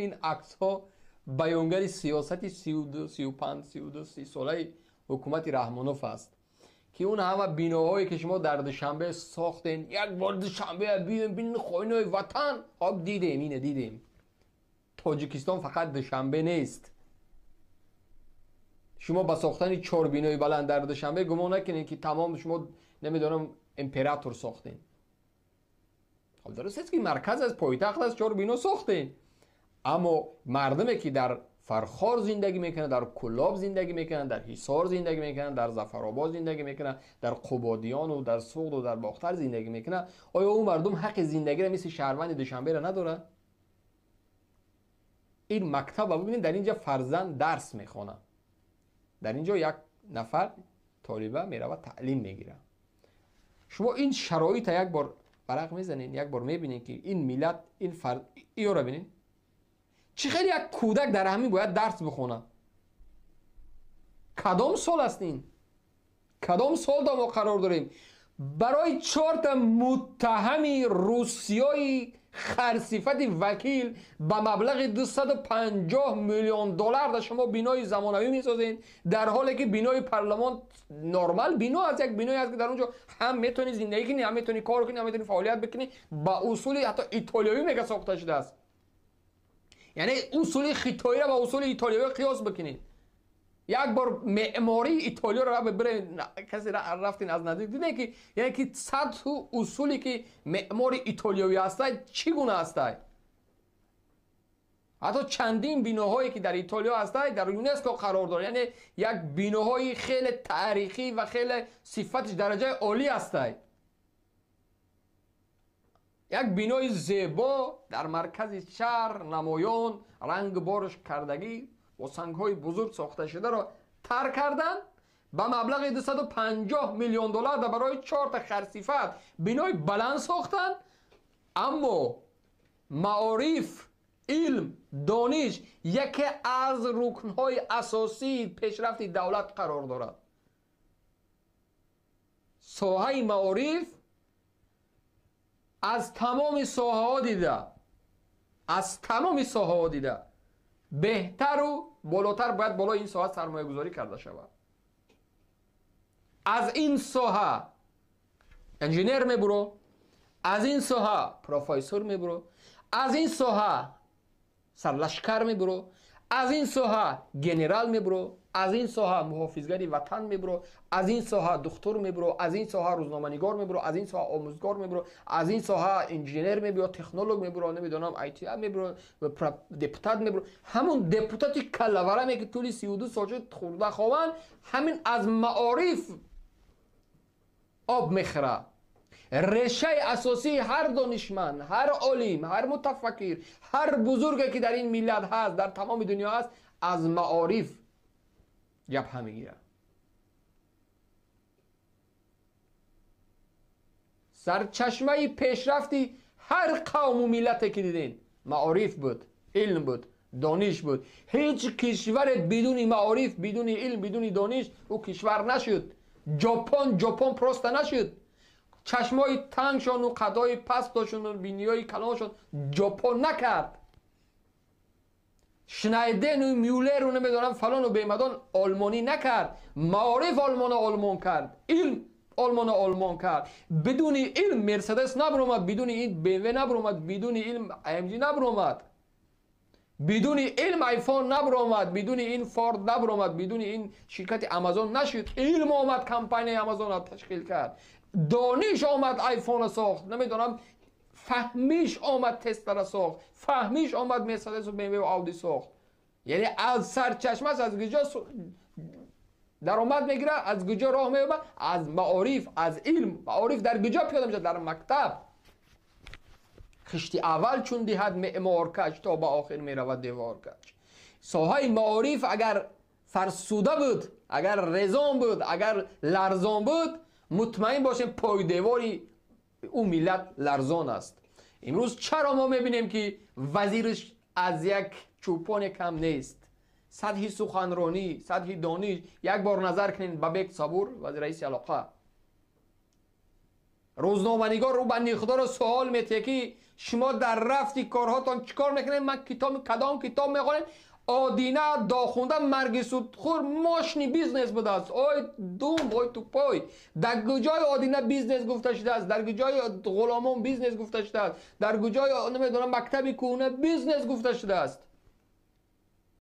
Ин аксҳо баёнгари сиёсати 32, 35, 32, 30 солаи ҳукумати Раҳмонов аст, ки он ҳама биноҳое ки шумо дар Душанбе сохтен, як бор Душанбе бинем, бинем хоинои ватан, хоб дидем, ине дидем. Тоҷикистон фақат Душанбе нест. Шумо ба сохтани 4 бинои баланд дар Душанбе гумон накунед, ки тамом шумо намедонам император сохтен. Хоб дуруст аст, ки марказ аз пойтахт аст, 4 бино сохтен. Аммо мардуме ки дар Фархор зиндагӣ мекунанд, дар Кулоб зиндагӣ мекунанд, дар Ҳисор зиндагӣ мекунанд, дар Зафаробод зиндагӣ мекунанд, дар Қубодиёну дар Суғду дар Бохтар зиндагӣ мекунанд, оё ӯ мардум ҳаққи зиндагиро мисли шаҳрванди Душанберо надорад? Ин мактаба бибинед, дар инҷа фарзанд дарс мехонад. Дар инҷо як нафар толиба меравад таълим мегирад. Шумо ин шароита як бор варақ мезанед, як бор мебинед, ки ин миллат, ин фард, иёро бинед. Чӣ хеле як кӯдак дар ҳамин бояд дарс бихонад? Кадом сол аст ин? Кадом сол да мо қарор дорем? Барои 4 муттаҳами русиёи харсифати вакил ба маблағи 250 миллион доллар дар шумо бинои замонавӣ месозед, дар ҳоле ки бинои парлумон нормал бино аст, як биное аст, ки дар он ҷо ҳам метавонӣ зиндагӣ кунӣ, ҳам метавонӣ кор кунӣ, ҳам метавонӣ фаъолият бикунӣ, ба усули ҳатто итолиёвӣ мега сохта шудааст. Яъне усули хитоиро ба усули итолиёвӣ қиёс бикунед. Як бор меъмории итолиёро бибиред, касе рафтин аз наздик дидед, ки яъне ки сатҳу усуле ки меъмори итолиёвӣ ҳастай чӣ гуна ҳастай. Ҳатто чандин биноҳое ки дар Итолиё ҳастай дар ЮНЕСКО қарор дорад, яъне як биноҳои хеле таърихӣ ва хеле сифатиш дараҷаи олӣ ҳастай. Як бинои зебо дар маркази шаҳр, намоён, ранг борш кардагӣ бо сангҳои бузург сохта шударо тар карданд ба маблағи 250 миллион доллар дар барои 4 харсифат бинои баланд сохтанд. Аммо маориф, илм, дониш яке аз рукнҳои асосии пешрафти давлат қарор дорад. Соҳаи маориф аз тамоми соҳаҳо дида, аз тамоми соҳаҳо дида беҳтару болотар бояд болои ин соҳа сармоягузорӣ карда шавад. Аз ин соҳа инженер мебуро, аз ин соҳа профессор мебуро, аз ин соҳа сарлашкар мебуро, аз ин соҳа генерал мебуро, аз ин соҳа муҳофизгари ватан мебуро, аз ин соҳа духтур мебуро, аз ин соҳа рӯзноманигор мебуро, аз ин соҳа омӯзгор мебуро, аз ин соҳа инженер мебуро, технолог мебуро, намедонам IT мебуро, депутат мебуро. Ҳамун депутати калавараме ки тӯли 32 сол шуд хурда хованд, ҳамин аз маориф об мехӯрад. Решаи асосии ҳар донишманд, ҳар олим, ҳар мутафаккир, ҳар бузурге ки дар ин миллат ҳаст, дар тамоми дунё ҳаст, аз маориф ҷабҳа мегирад. Сарчашмаи пешрафти ҳар қавму миллате ки дидем маориф буд, илм буд, дониш буд. Ҳеҷ кишваре бидуни маориф, бидуни илм, бидуни дониш ӯ кишвар нашуд. Ҷопон Ҷопон просто нашуд. Чашмои тангшону қадои пастошону биниҳои калоншон Ҷопон накард. Шнайдену Мюллеру намедонам фалону бемадон олмонӣ накард. Маориф олмоно олмон кард, илм олмоно олмон кард. Бидуни илм Мерседес набуромад, бидуни ин БМВ набуромад, бидуни илм AMG набуромад, бидуни илм айфон набуромад, бидуни ин Форд набуромад, бидуни ин ширкати Амазон нашуд. Илм омад компанияи Амазонро ташкил кард, дониш омад айфонро сохт, намедонам фаҳмиш омад Тесларо сохт, фаҳмиш омад Мерседесу БМВ Ауди сохт. Яъне аз сарчашмааш аз куҷо даромад мегирад, аз куҷо роҳ меёбад? Аз маориф, аз илм. Маориф дар куҷо пиёда мешавад? Дар мактаб. Хишти аввал чун диҳад меъмор кач, то ба охир меравад девор кач. Соҳаи маориф агар фарсуда буд, агар резон буд, агар ларзон буд, мутмаин бошем пойдевори ӯ миллат ларзон аст. Имрӯз чаро мо мебинем, ки вазираш аз як чӯпоне кам нест? Сатҳи суханронӣ, сатҳи дониш. Як бор назар кунед ба Бек Сабур, вазир раиси алоқа. Рӯзноманигор ӯ банди худоро суол метиҳад, ки Шумо дар рафти корҳотон чӣ кор мекунед? Ман китоб, кадом китоб мехонед? Одина дохунда марги судхӯр мощный бизнес будааст. Ой дум, ой тупой, дар куҷои одина бизнес гуфта шудааст? Дар куҷои ғуломон бизнес гуфта шудааст? Дар куҷои, намедонам, мактаби кӯҳна бизнес гуфта шудааст?